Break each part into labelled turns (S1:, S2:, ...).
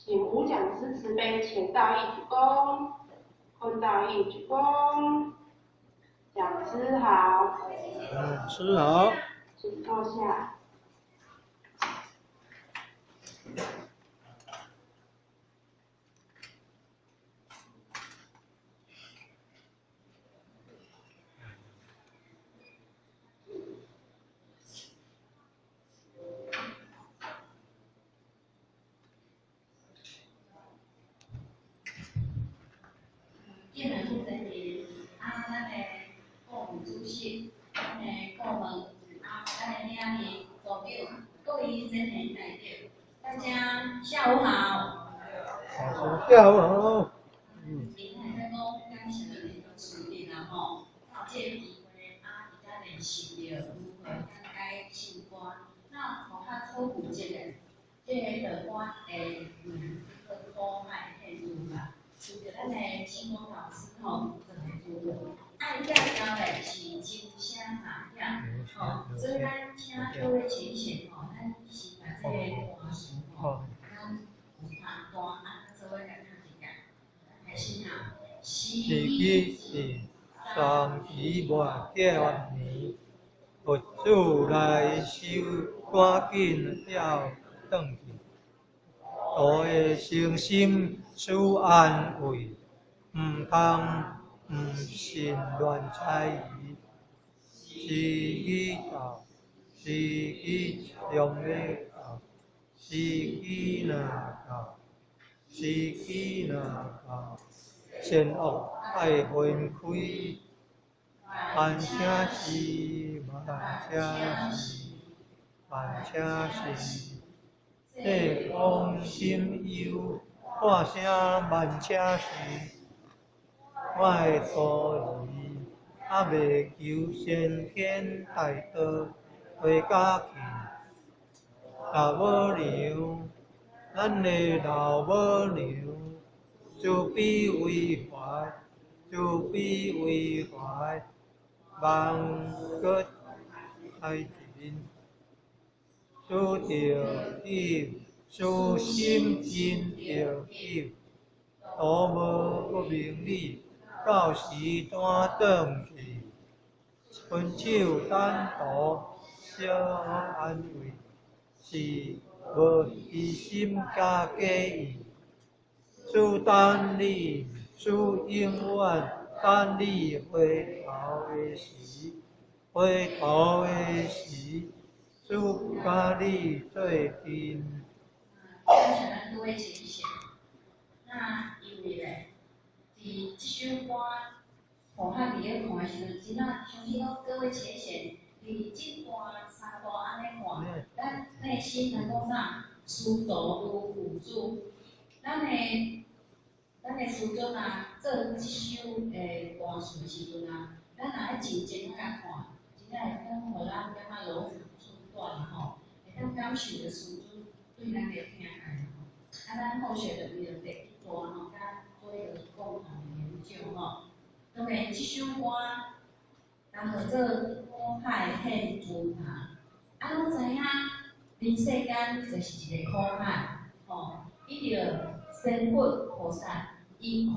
S1: 請吳講師慈悲前道義鞠躬，後道義鞠躬。講師好。
S2: 講師好。
S1: 請坐下。
S3: 叶南负责人，啊，咱的顾问主席，咱的顾问，啊，咱的领袖、组长，各位尊贤代表，大家下午好。
S2: 下午好。
S3: 今天来讲感谢咱的主任啦吼，有这个机会啊，伫遮练习著如何讲解新歌，那予较好负责的，这个道歌的名叫做苦海献诸法。就着咱的星光老师吼，做的资料，爱介绍的是真声马险吼，所以咱请各位浅显吼，咱先把这个歌词吼，咱有判断啊，做伙来读一下，开始哈。
S2: 是彼是三期末劫年，佛子来修，赶紧了转去。徒的诚心思安慰，毋通毋信乱猜疑。是彼道，是彼中的道，是彼那道，是彼那道，善恶爱分开。万请是，万请是，万请是。这风心忧，喊声万请是。我的徒儿犹未求先天大道，回家去。老母娘，咱的老母娘，慈悲为怀，慈悲为怀，望阁开尽。思著有，思心真著有，徒无不明理，到时怎转去？分手等徒相安慰，是无虚心加假意。此等你，此永远等你回头的时，回头的时。主佮你做阵。
S3: 感谢咱各位浅显。那因为咧，伫这首歌，看较伫咧看的时阵，真正相信讲各位浅显，伫这段三段按呢看，咱内心能讲啥？师徒如父子。咱的师尊啊，做这首的歌词的时阵啊，咱若爱认真仔共看，真正会当予咱感觉柔肠寸断吼，会当感受著师尊对咱的疼爱吼。啊，咱后续就为著第一段吼，佮做一个共同的研究吼。当然，这首歌人号做苦海献诸法，啊，拢知影人世间就是一个苦海，吼。伊著仙佛菩萨，伊看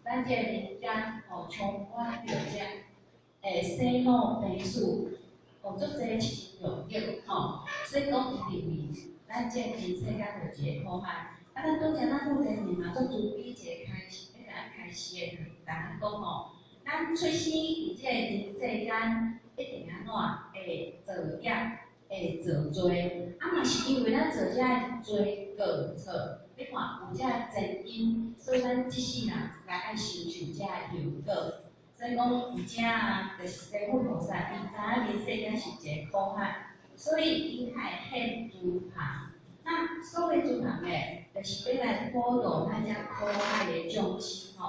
S3: 咱这个人间吼，充满著这生老病死，哦，足济七情六欲吼，所以讲伊认为咱这个人世间就是一个苦海。啊，咱拄才咱负责人嘛，足慈悲一个开示，欲共咱开示的，共咱讲吼，咱出生伫这个人世间，一定按怎会造业，会造罪，啊嘛是因为咱造这个罪过错，你看有这个前因，所以咱这世人来爱承受这个后果。所以讲，伫遮啊，就是西佛菩萨，伊知影人世间是一个苦海，所以伊才会献诸法。那所谓诸法咧，就是欲来普度咱遮苦海的众生吼。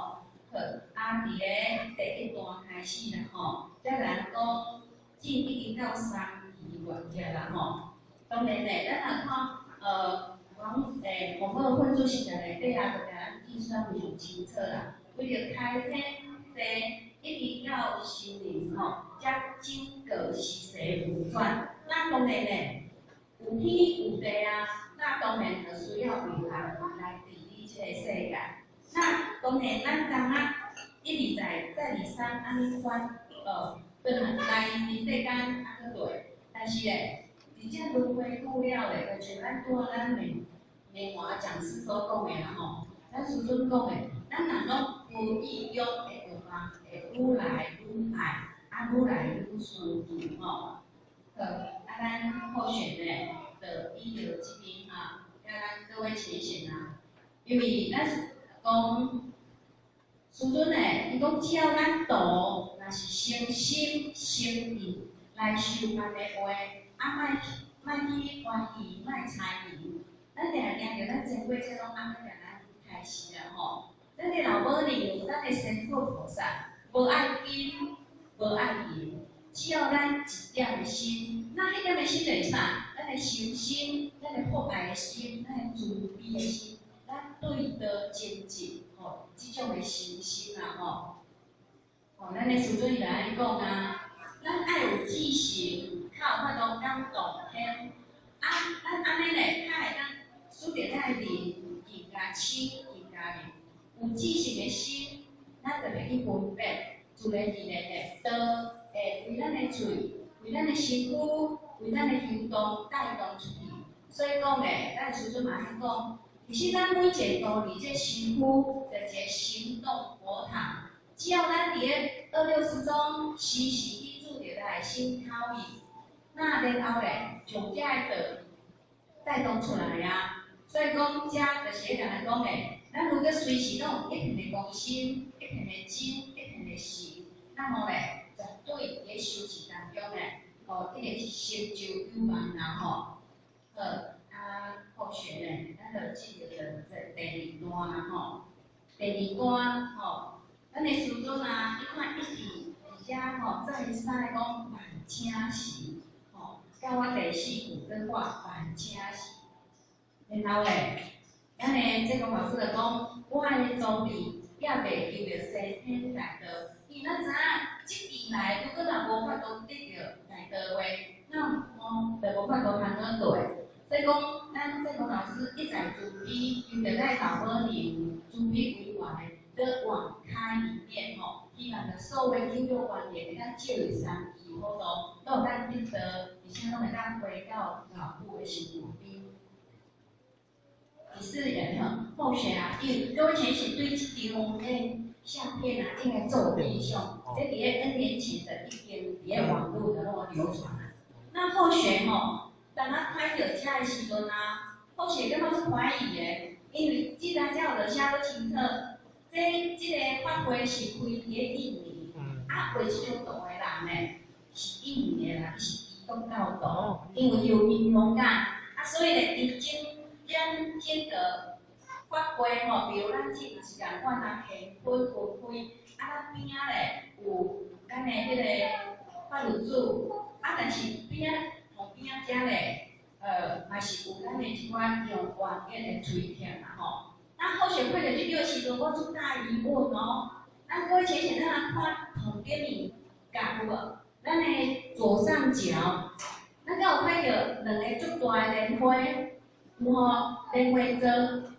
S3: 好，啊，伫咧第一段开始啦吼，才来讲进已经到三期末节啦吼。当然咧，咱若看王洪茂芬主席内底啊，就共咱计算非常清楚啦。为著开天地，一直到神灵吼，才整个时势运转。那当然咧，有天有地啊，那当然就需要未来来治這个世界。那當然，咱當啊一而再，再而三按呢款，轉來人世間啊閣對，但是咧，佇這輪迴久了咧，就像咱拄仔咱明明華講師所講的啦吼，咱師尊講的，咱人攏無意中會欲望會愈來愈愛，啊愈來愈舒服吼。好，啊咱候選咧，就依著這邊哈，佮咱各位淺顯啊，因為咱講師尊咧，伊講只要咱道若是誠心誠意來修辦的話，啊莫莫去懷疑，莫猜疑，咱定定著咱前輩這攏按呢共咱開示啦吼。咱的老母娘，咱的仙佛菩薩，無愛金，無愛銀，只要咱一點的心，那彼點的心就是啥？咱的誠心，咱的博愛的心，咱的慈悲的心，咱對道精進，吼，這種的誠心啦吼。吼，咱的師尊伊就按呢講啊，咱愛有至誠，較有法度感動天。啊，咱按呢咧，較會當使得咱的靈更加清，更加明。有至誠的心，咱就袂去分別，自然而然的道會為咱的喙，為咱的身軀，為咱的行動帶動出去。所以講咧，咱師尊嘛按呢講，其實咱每一个徒兒這身軀，就是一个行動佛堂。只要咱佇咧26中時時去注著咱的心口意，那然後咧，將這个道帶動出來啊。所以講，這就是咧共咱講的，咱如果隨時攏有一片的公心，一片的真，一片的誠，那麼咧，絕對佇咧修持當中咧，吼，一定是成就有望啦吼。好，啊，後續咧，咱就進入到這第二段啦吼。第二段吼，咱的師尊啊，你看一直佇遮吼，再三講萬請時，吼，到我第四句閣話萬請時。然後咧，咱的這個法師就講，我的徒弟也未求著西天大道，因為咱知影，這期來如果若無法度得著大道話，那吼就無法度通去對。所以講，咱這個老師一再慈悲，求著咱老母娘慈悲為懷，閣網開一面吼，希望著所有九六觀念會當借由三期普度，攏會當得到，而且攏會當回到老母的身軀邊。第四人吼，後學啊，因為各位淺顯對這張的相片啊，應該做印象。這佇咧 N 年前就已經佇咧網路就攏流傳啊。那後學吼，當我看著這的時陣啊，後學感覺足懷疑的，因為這張照就寫閣清楚，這這个法會是開佇咧印尼，啊畫這張圖的人呢，是印尼的人，伊是基督教徒，因為有民族感，啊所以咧，伊整將整個法會吼，比如咱這嘛是共款啊，獻花分開，啊咱邊仔咧有咱的彼個法輪主，啊但是邊仔旁邊仔遮咧，嘛是有咱的一寡用願的吹帖啦吼。那後續看著這個時陣，我足大疑問哦。咱各位淺顯，咱來看圖頂面角有無？咱的左上角，咱敢有看著兩个足大的蓮花？有吼，蓮花座。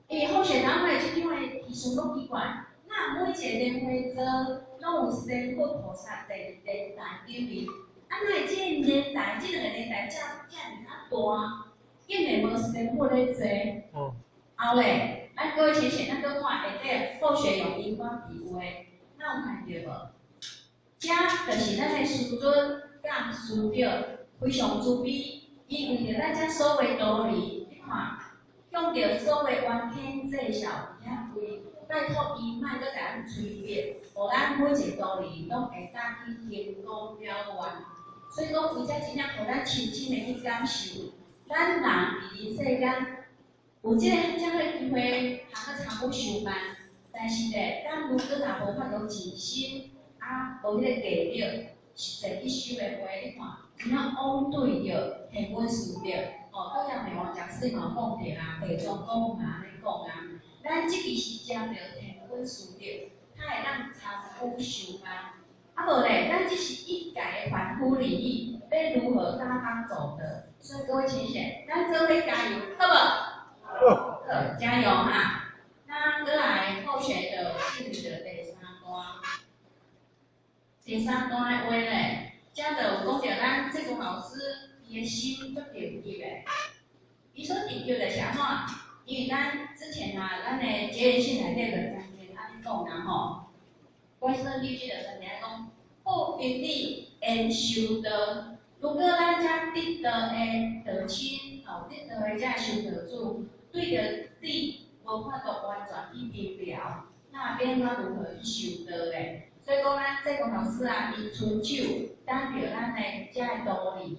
S3: 因為後續咱看著這張的時陣，講奇怪，那每一個蓮花座攏有仙佛菩薩佇蓮台頂面，啊，哪會這個蓮台，這兩個蓮台遮遮爾啊大，竟然無仙佛咧坐？後咧，咱各位淺顯，咱閣看下底後續用熒光筆畫，哪有看著無？這就是咱的師尊佮師長非常慈悲，伊為著咱遮所有道理，你看，向著所有冤親債主佇遐跪，拜託伊莫閣共咱催逼，予咱每一个徒兒攏會當去成功了願。所以講，為遮真正予咱深深的去感受，咱人佇人世間有這个遮個機會，通去參與修辦，但是咧，咱如果若無法度盡心，啊，無彼个毅力，實際去修的話，你看，真正枉對著天文師著，吼，拄才明王講師嘛有講著啊，地藏公嘛按呢講啊，咱這个是將著天文師著，較會當參與修辦。啊無咧，咱只是一介凡夫而已，欲如何大方走的？所以各位淺顯，咱做伙加油，好無？好，加油哈！學就進入著第三段，第三段的話咧，遮就有講著咱這個老師伊的心足著急的，伊所著急的是按怎？因為咱之前啊，咱的結緣信內底就曾經按呢講啦吼，關聖帝君就曾經講，好弟子緣修道，如果咱遮得道的道親，吼，得道的遮修道主，對著你無法度完全去明了，那欲按怎如何去修道咧？所以講，咱濟公老師啊，伊伸手等著咱的遮个徒兒，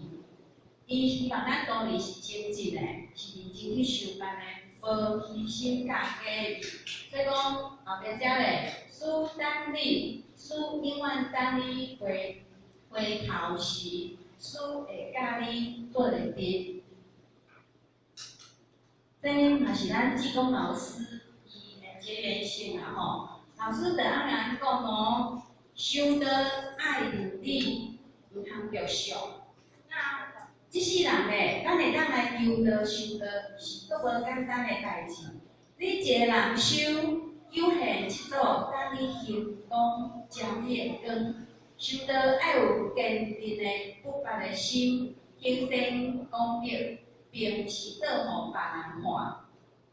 S3: 伊希望咱徒兒是精進的，是認真去修辦的，無虛心佮假意。所以講後壁遮咧，師等你，師永遠等你回回頭時，師會教你做會得。這嘛是咱濟公老師伊的結緣信啊吼。老師就按呢講哦，修道愛認理，毋通著相。那這世人咧，咱會當來求道修道，是閣無簡單的代誌。你一个人修，有現七祖等你行光照你的光。修道愛有堅定的不拔的心，行善功德，並毋是做予別人看。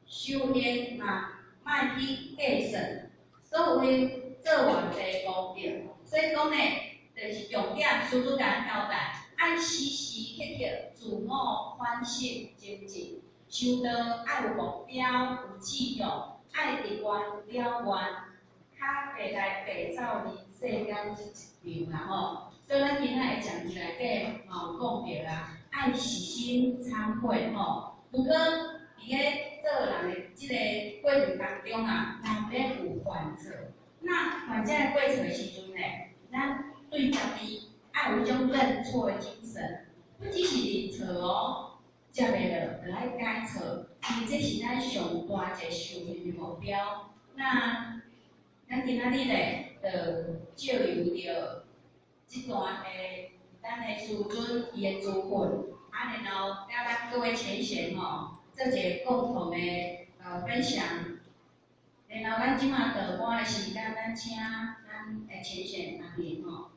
S3: 修行嘛，莫去計算。所謂做偌濟功德，所以講咧，就是重點，師尊共咱交代，愛時時刻刻自我反省精進，修道愛有目標、有志向，愛一願了願，較袂來白走佇世間這一場啦吼。所以咱今仔的講義內底嘛有講著啦，愛洗心懺悔吼。如果佇咧做人的這个過程當中啊，難免有犯錯。那犯這个過錯的時陣咧，咱對家己愛有一種認錯的精神，不只是認錯哦，接袂落就愛改錯，因為這是咱上大一个修行的目標。那咱今仔日咧，就借由著這段的咱的師尊伊的資訊，啊，然後佮咱各位前賢吼，做一个共同的分享。然後咱這馬就趕的時間，咱請咱的前賢阿玲吼。